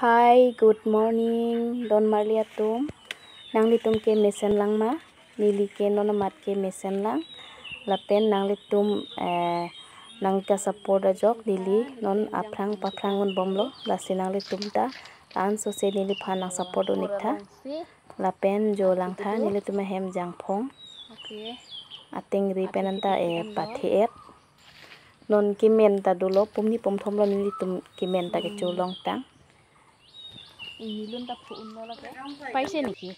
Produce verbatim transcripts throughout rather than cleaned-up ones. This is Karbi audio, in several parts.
Hi, good morning, don marli atum. Nanglitum ke mesen lang ma? Neli ke non amat ke mesen lang. Lapen nanglitum, eh, nangka support ajok neli non aphrang paphrang un bomlo. Lasi nanglitum ta ansose neliphan nang support un-ik tha. Lapen jo lang tha nelitum ahem Jangphong. Atengri pen anta, eh, pathe-et. Non kemen ta dolo, pumni pumthom lo nelitum kemen ta kecho longtang. Inilun ta phu unlo lake. Paise niki.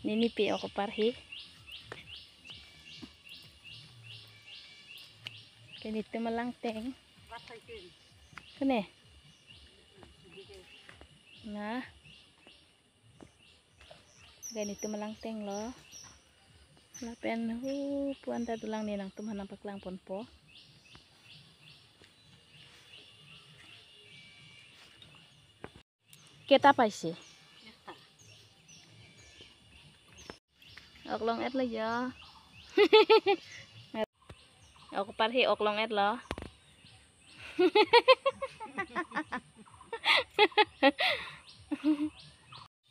Nini pe ok parhi. Ke nelitum alangteng. Kene. Nah. Ke nelitum alangteng lo. Lapen hu puan ta dolang, ne nangtum aphan nangpaklang ponpo. Keta paise. Ok long-et lo jo. Ok parhi, ok long-et lo.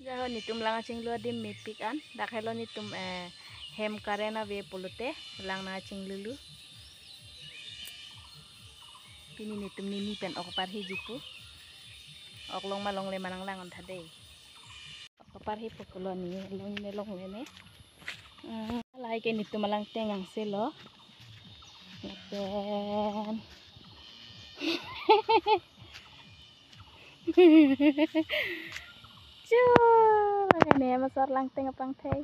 Jaho nelitum lang achinglu adim mepik an. Dak helo nelitum, eh, hem current ave pulote lang nang achinglulu. Pini nelitum nini pen ok parhi jipu. Ok long ma longle ma nanglang-on tha dei. Ok parhi pukulo, ne longle ne longle ne. Hmm, lahai ke nelitum alangteng angse lo. Lapen chu, lake ne hem asor langteng apangthei.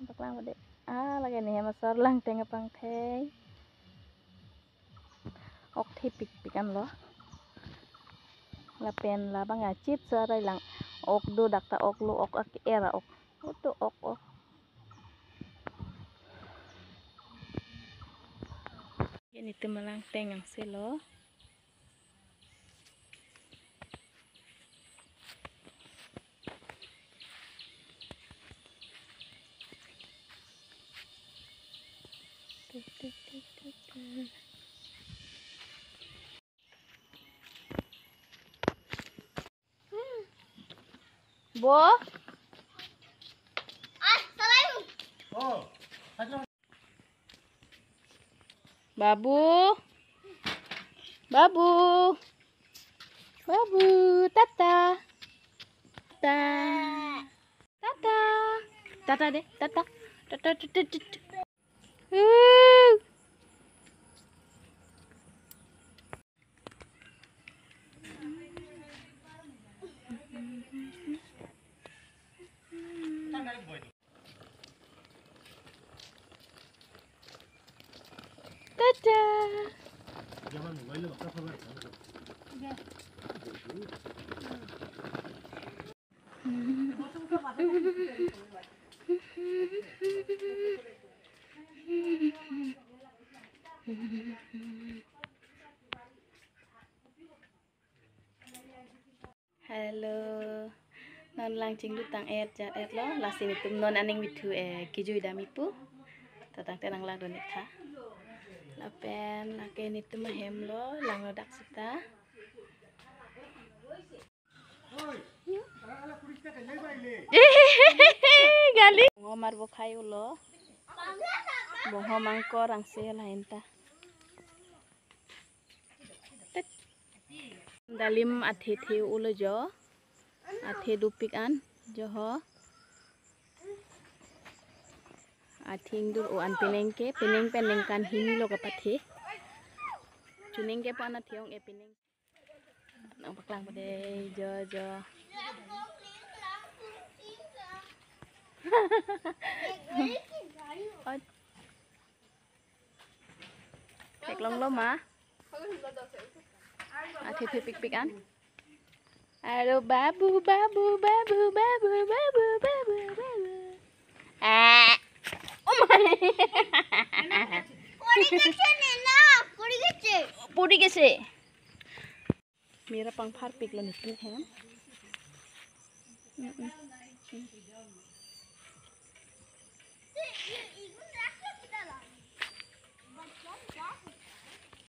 Paklang pade. Ah, lake ne hem asor langteng apangthei. Ok thepikpik an lo. Lapen labang achip so arai lang. Ok do dak ta ok lo, ok ak era ok. Utu ok ok. Ke nelitum alangteng angse lo. Bo? Babu. Babu. Babu, tata. Tata. Tata. Tata deh, tata. Tata, tata, tata. Uh. Tata. Hello. Non lang chinglu tang-et jat-et lo. Lasi nelitum non aning vithu, eh, kejui dam ipu. Tatang tenang lang donik tha. Lapen lake nelitum ahem lo, langno dak sita. Gali. Bongho mar bo khai ulo. Bongho mangkor angse lain ta. Tet. Dalim athe the ulo jo. Athe dopik an jo ho. Athe ingdur o an peneng ke, peneng peneng kan hini lo kapathe. Chuneng ke pan athe ong e peneng. Nangpaklang pade jo jo. Ot. Theklonglo ma. Athe thepikpik an. Aro babu, babu, babu, babu, babu, babu, babu. Ah. Oh my. পড়ে গেছে নে না, পড়ে গেছে। পড়ে গেছে। Mera pangpharpiklo nelitum hem. Mm-mm.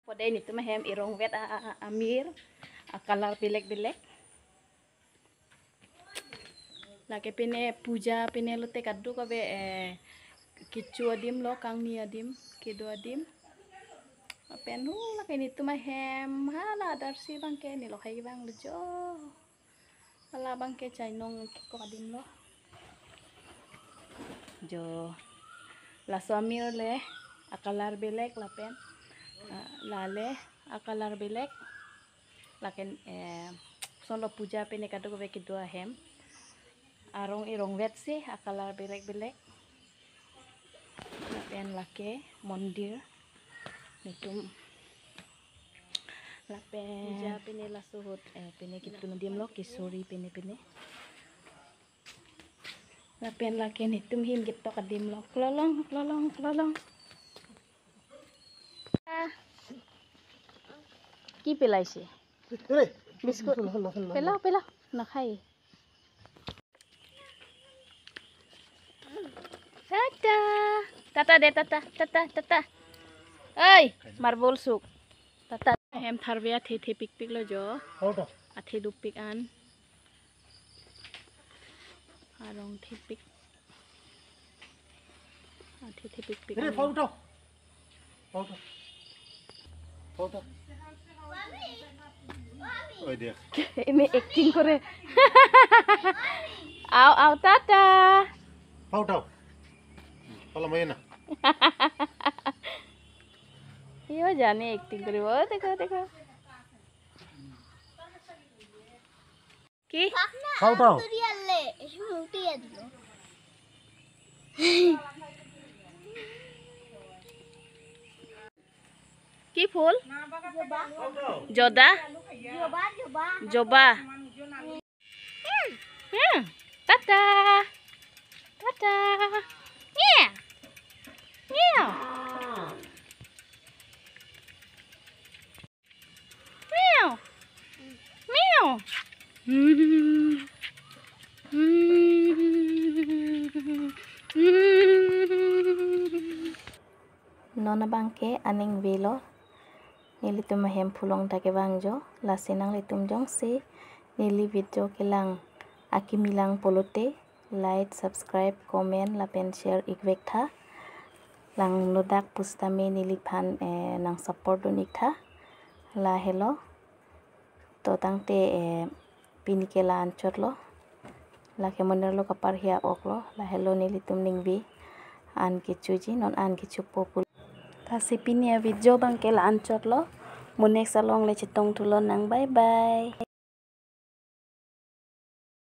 Pode netum ahem erongvet a, a, a, amir, a color belek belek. Lake pine puja pine lote kadokave, eh, kecho adim lo, kangni adim, kedo adim. Lapen hu lake netum ahem hala adarsi abangke neli lahai abang lo jo. Hala abangke chainong kekok adim lo. Jo. Laso amir le a color belek lapen, ah, lale a color belek. Laken, eh, lason lo puja pine kadokave kedo ahem. Arong erongvet si a color belek belek. Lapen lake mondir. Netum. Lapen puja pine laso ahut, eh, pine ketun adim lo, kesuri pine pine. Lapen lake netum him ketok adim lo. Klolong, klolong, klolong. Ah. Ki pelaisi? Biscuit. Pela, pela. Nakhai. Tata. Tata de, tata, tata, tata. Oi, marble suk. Tata. Hem tharve athe thepikpik lo jo. Athe dopik an. Arong thepik. Athe thepikpik. Ini photo. Photo. Photo. Oh, dia. Ini acting করে। Au, au, tata. Photo. Pala main na. Iyo, জানে acting করে। ও, দেখো, দেখো। কি? Photo. কি ফুল? জবা। জবা। জবা। হুম, হুম। Tata. Tata. Mia. Mia. Meow. Meow. Non abangke aning velo. Nelitum ahem phulong ta kevang jo. Lasi nanglitum jongsi neli video kelang akimi lang pulote like, subscribe, comment, lapen share ik vek tha. Langnodak pusitame neliphan, eh, nang support dun ik tha. Lahelo. To tangte, eh, pini ke la-anchot lo. Lake monir lo kaparhi a-ok lo. Lahelo nelitum ningve an kechoji, non an kechopo pulo. Lasi pini a-video abangke la-anchot lo. Mo next along le chetong thu lonang. Bye bye.